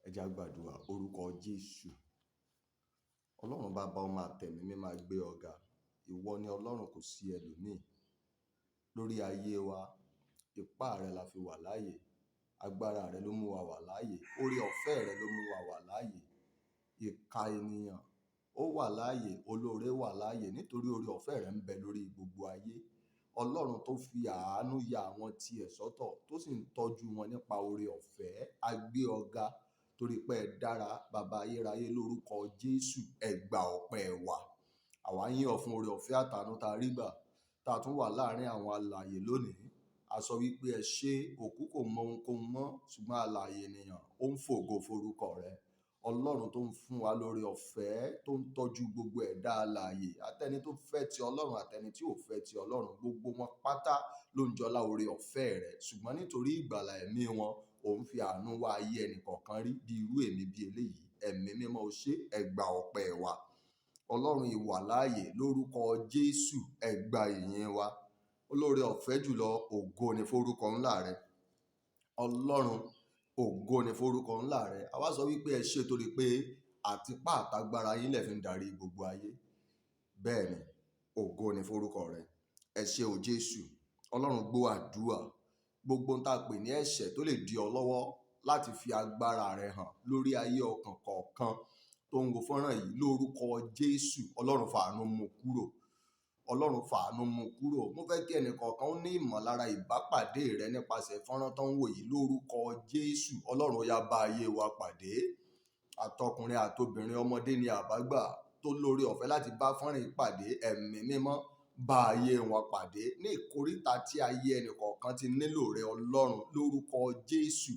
Ẹ jẹ́ á gbàdúrà. Orúkọ Jésù. Ọlọ́run bàbá, ọmọ, àtẹ̀mí mímọ́, a gbé ọ ga. Ìwọ ni Ọlọ́run, kò sí ẹlòmíì. Lórí ayé wa, ipá rẹ la fi wà láàyè. Agbára rẹ ló mú wa wà láàyè. Oore ọ̀fẹ́ rẹ ló mú wa wà láàyè. Ìkà ènìyàn ó wà láàyè, olóore wà láàyè nítorí oore ọ̀fẹ́ rẹ ń bẹ lórí gbogbo ayé. Ọlọ́run tó fi àánú ya àwọn tiẹ̀ sọ́tọ̀, tó sì ń tọ́jú wọn nípa oore ọ̀fẹ́, a gbé ọ ga torí pé ẹ dára. Bàbá ayérayé, lórúkọ Jésù, ẹ gba ọpẹ́ wa. Àwa yìn ọ́ fún oore ọ̀fẹ́ àtàánú tá a rí gbà, tá a tún wà láàrin àwọn alààyè lónìí. A sọ wípé ẹ ṣé. Òkú kò mọ ohunkóhun mọ́, ṣùgbọ́n alààyè ènìyàn ó ń fògo forúkọ rẹ. Ọlọ́run tó ń fún wa lóore ọ̀fẹ́, tó ń tọ́jú gbogbo ẹ̀dá alààyè, àtẹni tó fẹ́ ti Ọlọ́run, àtẹni tí ò fẹ́ ti Ọlọ́run, gbogbo wọn pátá ló ń jọlá oore ọ̀fẹ́ rẹ. Ṣùgbọ́n nítorí ìgbàlà ẹ̀mí wọn, òun fi àánú wá ayé ẹnì kọ̀ọ̀kan rí bí irú èmi bí eléyìí. Ẹ̀mí mímọ́, o ṣé, ẹ gba ọpẹ́ wa. Ọlọ́run ìwàláàyè, lórúkọ Jésù, ẹ gba ìyìn wa. Olóore ọ̀fẹ́ jùlọ, ògo ni forúkọ ńlá rẹ. Ọlọ́run, ògo ni forúkọ ńlá rẹ. Àwa sọ wípé ẹ ṣé torí pé àtipá àtagbára yín lẹ̀ fi ń darí gbogbo ayé. Bẹ́ẹ̀ ni, ògo ni forúkọ rẹ. Ẹ ṣé o, Jésù. Ọlọ́run, gbọ́ àdúrà. Gbogbo ohun tá a pè ní ẹ̀ṣẹ̀ tó lè dí ọ lọ́wọ́ láti fi agbára rẹ hàn lórí ayé ọkàn kọ̀ọ̀kan tó ń wo fọ́nrán yìí, lórúkọ Jésù, Ọlọ́run, fàánú mú kúrò. Ọlọ́run, fàánú mú kúrò. Mo fẹ́ kí ẹnì kọ̀ọ̀kan ó ní ìmọ̀lára ìbápàdé rẹ nípasẹ̀ fọ́nrán tó ń wò yìí. Lórúkọ Jésù, Ọlọ́run, ó yá, bá ayé wa pàdé. Àtọkùnrin àtobìnrin, ọmọdé ni àbágbà tó lórí ọ̀fẹ́ láti bá fọ́nrán yìí pàdé, Ẹ̀mí mímọ́, bá ayé wọn pàdé ní ìkóríta tí ayé ẹnì kọ̀ọ̀kan ti nílò rẹ. Ọlọ́run, lórúkọ Jésù,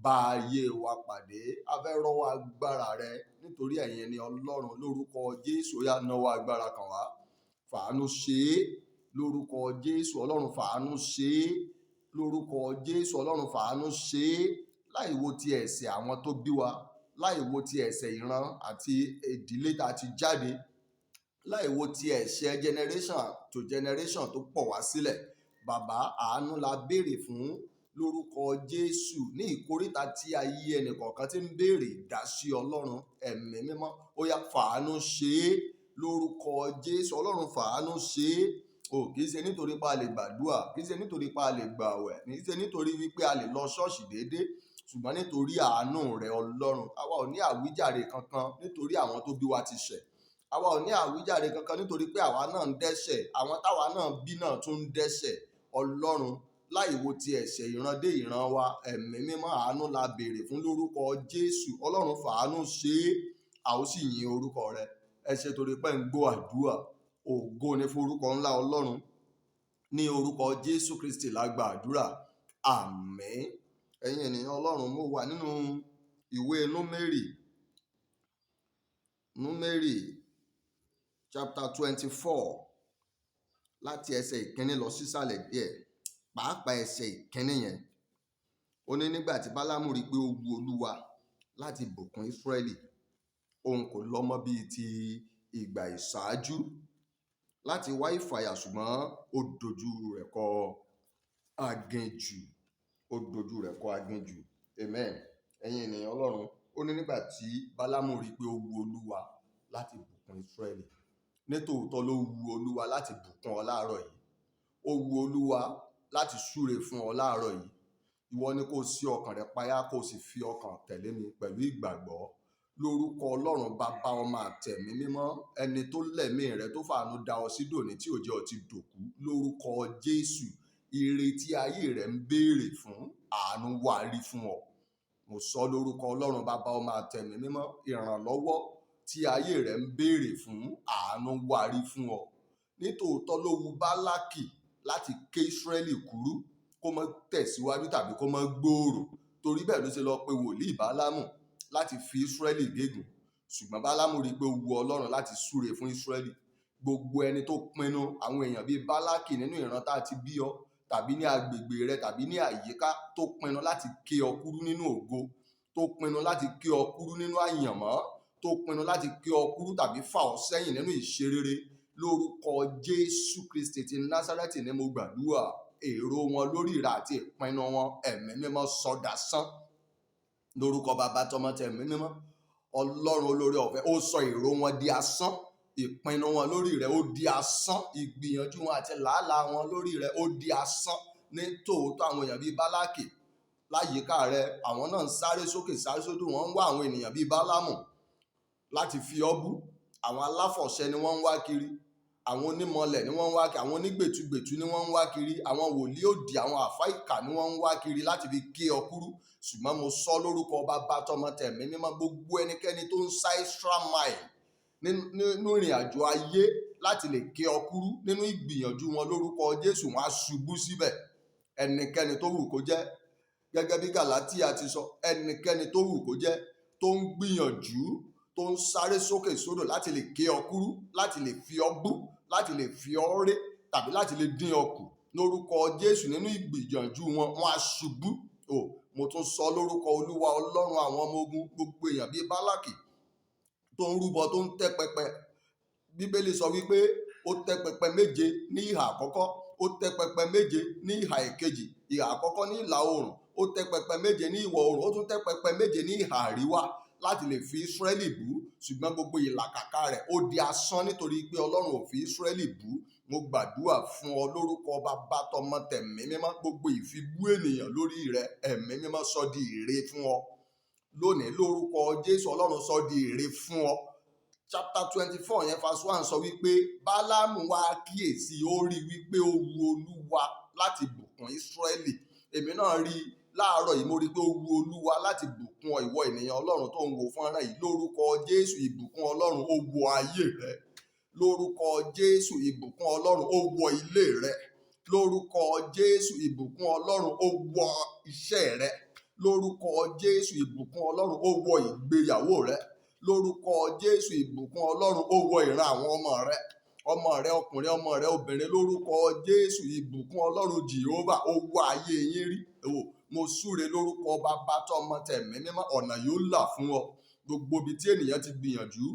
bá ayé wa pàdé. A fẹ́ rọ́wọ́ agbára rẹ nítorí ẹ̀yin ni Ọlọ́run. Lórúkọ Jésù, ó yá, nawọ́ agbára kàn wá, fàánú ṣe é. Lórúkọ Jésù, Ọlọ́run, fàánú ṣe é. Lórúkọ Jésù, Ọlọ́run, fàánú ṣe é. Láì wo ti ẹ̀ṣẹ̀ àwọn tó bí wa, láì wo ti ẹ̀ṣẹ̀ ìran àti ìdílé tá a ti jáde, láì wo ti ẹ̀ṣẹ̀ generation to generation tó pọ̀ wá sílẹ̀, bàbá, àánú la béèrè fún. Lórúkọ Jésù, ní ìkóríta tí ayé ẹnìkọ̀ọ̀kan ti ń béèrè ìdásí Ọlọ́run, Ẹ̀mí mímọ́, ó yá, fàánú ṣe é. Lórúkọ Jésù, Ọlọ́run, fàánú ṣe é o. Kì í ṣe nítorí pé a lè gbàdúrà, kì í ṣe nítorí pé a lè gbààwẹ̀, kì í ṣe nítorí wípé a lè lọ ṣọ́ọ̀ṣì déédéé, ṣùgbọ́n nítorí àánú rẹ. Ọlọ́run, àwa ò ní àwíjàre kankan nítorí àwọn tó bí wa ti ṣẹ̀. Àwa ò ní àwíjàre kankan nítorí pé àwa náà ń dẹ́ṣẹ̀, àwọn táwa náà bí náà tún ń dẹ́ṣẹ̀. Ọlọ́run, láì wo ti ẹ̀ṣẹ̀ ìran dé ìran wa, Ẹ̀mí mímọ́, àánú la béèrè fún. Lórúkọ Jésù, Ọlọ́run, fàánú ṣe é, a ó sì yin orúkọ rẹ. Ẹ ṣé torí pé ń gbọ́ àdúrà. Ògo ni forúkọ ńlá Ọlọ́run. Ní orúkọ Jésù Kristi la gba àdúrà, àmín. Ẹ̀yin ènìyàn Ọlọ́run, mo wà nínú ìwé Númérì, Númérì chapter 24, láti ẹsẹ̀ ìkíní lọ sísàlẹ̀ díẹ̀, pàápàá ẹsẹ̀ ìkíní yẹn. Ó ní, nígbà tí Bálámù rí i pé ó wu Olúwa láti bùkún Ísírẹ́lì, òun kò lọ mọ́ bíi ti ìgbà ìṣáájú láti wá ìfàyà, ṣùgbọ́n ó dojú rẹ̀ kọ aginjù. Ó dojú rẹ̀ kọ aginjù. Amen. Ẹ̀yin ènìyàn Ọlọ́run, ó ní nígbà tí Bálámù rí i pé ó wu Olúwa láti bùkún Ísírẹ́lì. Nítòótọ́ ló wu Olúwa láti bùkún ọ láàárọ̀ yìí. Ó wu Olúwa láti súre fún ọ láàárọ̀ yìí. Ìwọ ni kó o ṣí ọkàn rẹ payá, kó o sì fi ọkàn tẹ̀lé mi pẹ̀lú ìgbàgbọ́. Lórúkọ Ọlọ́run bàbá, ọmọ, àtẹ̀mí mímọ́, ẹni tó lẹ̀mí rẹ, tó fàánú dá ọ sí dòní tí ò jẹ́ ọ ti dòkú, lórúkọ Jésù, ire tí ayé rẹ ń béèrè fún, àánú wá rí fún ọ. Mo sọ lórúkọ Ọlọ́run bàbá, ọmọ, àtẹ̀mí mímọ́, ìrànlọ́wọ́ tí ayé rẹ ń béèrè fún, àánú wá rí fún ọ. Nítòótọ́ ló wu Bálákì láti ké Ísírẹ́lì kúrú, kó má tẹ̀síwájú tàbí kó má gbòòrò. Torí bẹ́ẹ̀ ló ṣe lọ pe wòlíì Bálámù láti fi Ísírẹ́lì gégùn. Ṣùgbọ́n Bálámù rí i pé ó wu Ọlọ́run láti súre fún Ísírẹ́lì. Gbogbo ẹni tó pinnu, àwọn èèyàn bíi Bálákì nínú ìran tá a ti bí ọ, tàbí ní agbègbè rẹ, tàbí ní àyíká, tó pinnu láti ké ọ kúrú nínú ògo, tó pinnu láti ké ọ kúrú nínú àyànmọ́, tó pinnu láti ké ọ kúrú tàbí fà ọ́ sẹ́yìn nínú ìṣerere, lórúkọ Jésù Kristi ti Násárẹ́tì ni mo gbàdúrà, èrò wọn lórí ìrà àti ìpinnu wọn, Ẹ̀mí mímọ́, sọdasán. Lórúkọ Bàbá, tọmọ, tẹ̀mí mímọ́, Ọlọ́run olóore ọ̀fẹ́, ó sọ èrò wọn di asán. Ìpinnu wọn lórí rẹ, ó di asán. Ìgbìyànjú wọn àti làálàá wọn lórí rẹ, ó di asán. Ní tòótọ́, àwọn èèyàn bíi Bálákì láyìíká rẹ, àwọn náà ń sáré sókè sáré sódò. Wọ́n ń wá àwọn ènìyàn bíi Bálámù láti fi ọ́ bú. Àwọn aláfọ̀ṣẹ ni wọ́n ń wá kiri, àwọn onímọ̀lẹ̀ ni wọ́n ń wá kiri, àwọn onígbètúgbètú ni wọ́n ń wá kiri, àwọn wòlíì òdì, àwọn àfá ìkà ni wọ́n ń wá kiri láti fi gé ọ kúrú. Ṣùgbọ́n mo sọ lórúkọ Bàbá, tọmọ, tẹ̀mí mímọ́, gbogbo ẹnikẹ́ni tó ń sá extra mile nínú ìrìn àjò ayé láti lè gé ọ kúrú nínú ìgbìyànjú wọn, lórúkọ Jésù, wọn á ṣubú síbẹ̀. Ẹnikẹ́ni tó wù kó jẹ́, gẹ́gẹ́ bí Gàlátíà ti sọ, ẹnikẹ́ni tó wù kó jẹ́ tó ń gbìyànjú, tó ń sáré sókè sódò láti lè gé ọ kúrú, láti lè fi ọ bú, láti lè fi ọ ré tàbí láti lè dín ọ kù, lórúkọ Jésù, nínú ìgbìyànjú wọn, wọn á ṣubú o. Mo tún sọ lórúkọ Olúwa Ọlọ́run àwọn ọmọ ogun, gbogbo èèyàn bíi Bálákì tó ń rúbọ, tó ń tẹ́ pẹpẹ. Bíbélì sọ wípé ó tẹ́ pẹpẹ 7 ní ìhà àkọ́kọ́, ó tẹ́ pẹpẹ 7 ní ìhà ìkejì. Ìhà àkọ́kọ́ ní ìlà oòrùn, ó tẹ́ pẹpẹ 7 ní ìwọ̀ oòrùn, ó tún tẹ́ pẹpẹ 7 ní ìhà àríwá láti lè fi Ísírẹ́lì bú. Ṣùgbọ́n gbogbo ìlàkàkà rẹ̀, ó di asán, nítorí pé Ọlọ́run ò fi Ísírẹ́lì bú. Mo gbàdúrà fún ọ lórúkọ Bàbá, tọmọ, tẹ̀mí mímọ́, gbogbo ìfibú ènìyàn lórí rẹ, Ẹ̀mí Mímọ́ sọ di ire fún ọ lónìí. Lórúkọ Jésù, Ọlọ́run sọ di ire fún ọ. Chapter 24 yẹn, verse 1 sọ wípé Bálámù wá kíyèsí, ó rí wípé ó wu Olúwa láti bùkún Ísírẹ́lì. Èmi náà rí láàárọ̀ yìí, mo rí pé ó wu Olúwa láti bùkún ọ, ìwọ ènìyàn Ọlọ́run tó ń wo fọ́nrán yìí. Lórúkọ Jésù, ìbùkún Ọlọ́run ó wọ ayé rẹ. Lórúkọ Jésù, ìbùkún Ọlọ́run ó wọ ilé rẹ. Lórúkọ Jésù, ìbùkún Ọlọ́run ó wọ iṣẹ́ rẹ. Lórúkọ Jésù, ìbùkún Ọlọ́run ó wọ ìgbéyàwó rẹ. Lórúkọ Jésù, ìbùkún Ọlọ́run ó wọ ìran àwọn ọmọ rẹ, ọmọ rẹ ọkùnrin, ọmọ rẹ obìnrin. Lórúkọ Jésù, ìbùkún Ọlọ́run Jèhófà ó wọ ayé yín rí o. Mo súre lórúkọ Bàbá, tọmọ, tẹ̀mí mímọ́, ọ̀nà yóò là fún ọ. Gbogbo ibi tí ènìyàn ti gbìyànjú,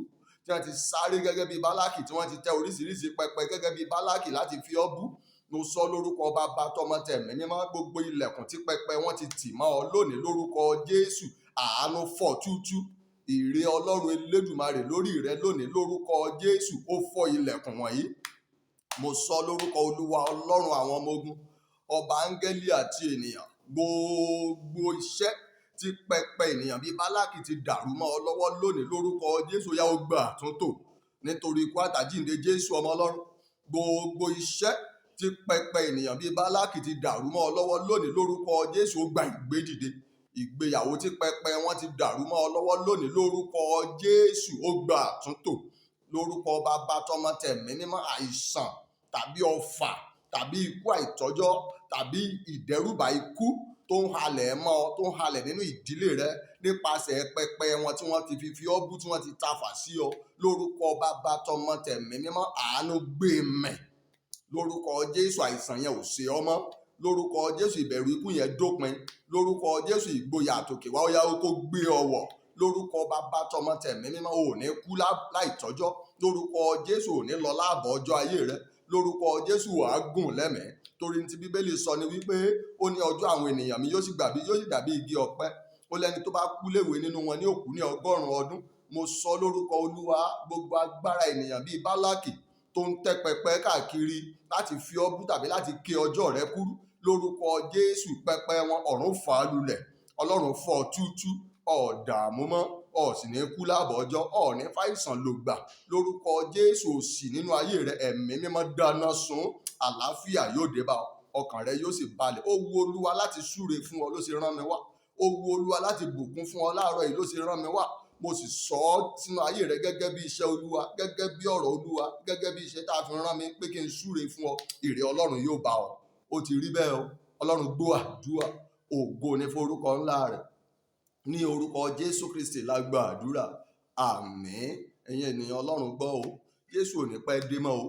tí wọ́n ti sáré gẹ́gẹ́ bí Bálákì, tí wọ́n ti tẹ oríṣiríṣi pẹpẹ gẹ́gẹ́ bí Bálákì láti fi ọ́ bú, mo sọ lórúkọ Bàbá, tọmọ, tẹ̀mí mímọ́, gbogbo ilẹ̀kùn tí pẹpẹ wọn ti tì mọ́ ọ lónìí, lórúkọ Jésù, àánú fọ́ túútú. Ìre Ọlọ́run Elédùmarè lórí rẹ lónìí, lórúkọ Jésù, ó fọ́ ilẹ̀kùn wọ̀nyí. Mo sọ lórúkọ Olúwa Ọlọ́run àwọn ọmọ ogun, ọba áńgẹ́lì àti ènìyàn, gbogbo iṣẹ́ tí pẹpẹ ènìyàn bíi Bálákì ti dàrú mọ́ ọ lọ́wọ́ lónìí, lórúkọ Jésù, yá, ó gbà àtúntò nítorí ikú àtàjíǹde Jésù ọmọ Ọlọ́run. Gbogbo iṣẹ́ tí pẹpẹ ènìyàn bíi Bálákì ti dàrú mọ́ ọ lọ́wọ́ lónìí, lórúkọ Jésù, ó gba ìgbédìde. Ìgbéyàwó tí pẹpẹ wọn ti dàrú mọ́ ọ lọ́wọ́ lónìí, lórúkọ Jésù, ó gba àtúntò. Lórúkọ Bàbá, tọmọ, tẹ̀mí mímọ́, àìsàn tàbí ọfà tàbí ikú àìtọ́jọ́ tàbí ìdẹ́rùbà ikú tó ń halẹ̀ mọ́ ọ, tó ń halẹ̀ nínú ìdílé rẹ nípasẹ̀ pẹpẹ wọn tí wọ́n ti fi ọ́ bú, tí wọ́n ti tafà sí ọ, lórúkọ Bàbá, tọmọ, tẹ̀mí mímọ́, àánú gbé mẹ̀. Lórúkọ Jésù, àìsàn yẹn ò ṣe ọ mọ́. Lórúkọ Jésù, ìbẹ̀rù ikú yẹn dópin. Lórúkọ Jésù, ìgboyà àtòkè wá, ó yá, ó kó gbé ọ wọ̀. Lórúkọ Bàbá, tọmọ, tẹ̀mí mímọ́, ò ní kú láìtọ́jọ́. Lórúkọ Jésù, ò ní lọ láàbọ̀ ọjọ́ ayé rẹ. Lórúkọ Jésù, wàá gùn lẹ́mìí, torí tí Bíbélì sọ ni wípé ó ní ọjọ́ àwọn ènìyàn mi yóò sì gbàbí, yóò sì dàbí igi ọ̀pẹ. Ó lẹ́ni tó bá kú léwe nínú wọn ní òkú ní 100 ọdún. Mo sọ lórúkọ Olúwa, gbogbo agbára ènìyàn bíi Bálákì tó ń tẹ́ pẹpẹ káàkiri láti fi ọ́ bú tàbí láti ké ọjọ́ rẹ kúrú, lórúkọ Jésù, pẹpẹ wọn, ọ̀run fà á lulẹ̀. Ọlọ́run fọ́ ọ túútú, ọ̀dààmú mọ́, ọ̀ sì ní kú láàbọ̀ ọjọ́, ọ̀ ní fàìsàn lògbà. Lórúkọ Jésù, òṣì nínú ayé rẹ, Ẹ̀mí Mímọ́ dáná sun. Àlàáfíà yóò dé bá ọ, ọkàn rẹ yóò sì balẹ̀. Ó wu Olúwa láti súre fún ọ ló ṣe rán mi wá. Ó wu Olúwa láti bùkún fún ọ láàárọ̀ yìí ló ṣe rán mi wá. Mo sì sọ ọ́ sínú ayé rẹ gẹ́gẹ́ bí iṣẹ́ Olúwa, gẹ́gẹ́ bí ọ̀rọ̀ Olúwa, gẹ́gẹ́ bí iṣẹ́ tá a fi rán mi pé kí n súre fún ọ. Ìrè Ọlọ́run yóò bá ọ. Ó ti rí bẹ́ẹ̀ o. Ọlọ́run gbọ́ àdúrà. Ògo ní forúkọ ńlá rẹ̀. Ní orúkọ Jésù Kristi la gba àdúrà, àmín. Ẹ̀yin ènìyàn Ọlọ́run, gbọ́ o, Jésù ò ní pẹ́ dé mọ́ o.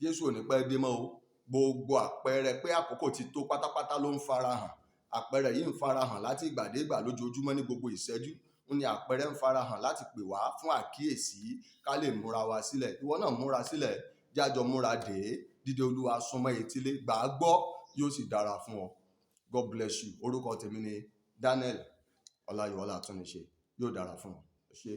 Jésù ò ní pẹ́ dé mọ́ o. Gbogbo àpẹẹrẹ pé àkókò ti tó pátápátá ló ń farahàn. Àpẹẹrẹ yìí ń farahàn láti ìgbàdégbà, lójoojúmọ́, ní gbogbo ìṣẹ́jú ń ní àpẹẹrẹ ń farahàn láti pè wá fún àkíyèsí ká lè múra wa sílẹ̀. Ìwọ náà múra sílẹ̀, jájọ múra dé. Dídé Olúwa súnmọ́ etílé. Gbà á gbọ́, yóò sì dára fún ọ. God bless you. Orúkọ tèmi ni Daniel. Ọláyíwọlá Atúnniṣe. Yóò dára fún ọ. Ṣé.